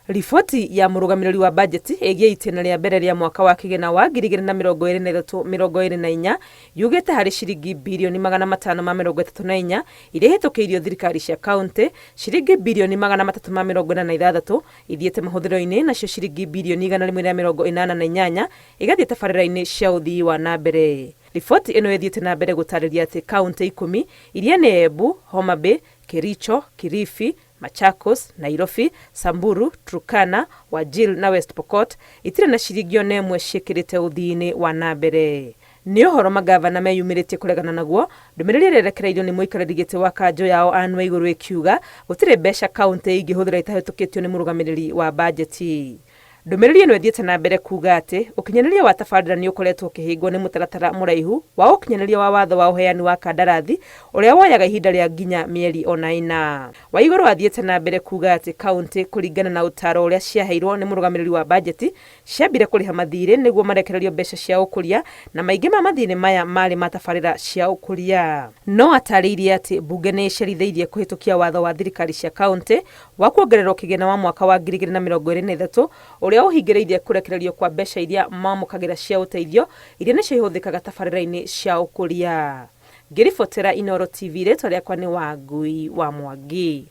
Riboti ya mũrũgamĩrĩri wa bajeti ĩgiĩ itĩna rĩa mbere rĩa mwaka wa kĩgĩna wa 2023/24 yugĩte harĩ ciringi birioni 534 iria ihĩtũkĩirio thirikari cia kauntĩ, ciringi birioni 346 ithiĩte mahũthĩro-inĩ nacio ciringi birioni 188 igathiĩ tabarĩra-inĩ cia ũthii wa na mbere. Riboti ĩno ĩthiĩte na mbere gũtarĩria atĩ kauntĩ ikũmi iria nĩ Embu, Homa Bay, Kericho, Kilifi, Machakos, Nairobi, Samburu, Turkana, Wajir na West Pokot itirĩ na ciringi ona ĩmwe ciĩkĩrĩte ũthii-inĩ wa na mbere. Nĩ ũhoro mangavana meyumĩrĩtie kũregana naguo, ndũmĩrĩri ĩrĩa ĩrekereirio nĩ mũikarĩri gĩtĩ wa kanjũ yao Anne Waigũrũ ĩkiuga gũtirĩ mbeca kauntĩ ingĩhũthĩra itahĩtũkĩtio nĩ mũrũgamĩrĩri wa bajeti. Ndũmĩrĩri ĩno ĩthiĩte na mbere kuuga atĩ ũkinyanĩria wa tabarĩra nĩ ũkoretwo ũkĩhĩngwo nĩ mũtaratara mũraihu wa ũkinyanĩria wa watho wa ũheani wa kandarathi ũrĩa woyaga ihinda rĩa nginya mĩeri ona ĩna. Waigũrũ athiĩte na mbere kuuga atĩ kauntĩ kũringana na ũtaaro ũrĩa ciaheirwo nĩ mũrũgamĩrĩri wa bajeti ciambire kũrĩha mathiirĩ nĩguo marekererio mbeca cia ũkũria na maingĩ ma mathiirĩ maya marĩ ma tabarĩra cia ũkũria. No atarĩirie atĩ mbunge nĩ ĩcerithĩirie kũhĩtũkia watho wa thirikari cia kauntĩ wa kuongererwo kĩgĩna wa mwaka wa 2023 ũrĩa ũhingĩrĩirie kũrekererio kwa mbeca iria mamũkagĩra cia ũteithio iria nĩcio ihũthĩkaga tabarĩra-inĩ cia ũkũria. Ngĩribotera Inooro TV rĩtwa rĩakwa nĩ Wangui wa Mwangi.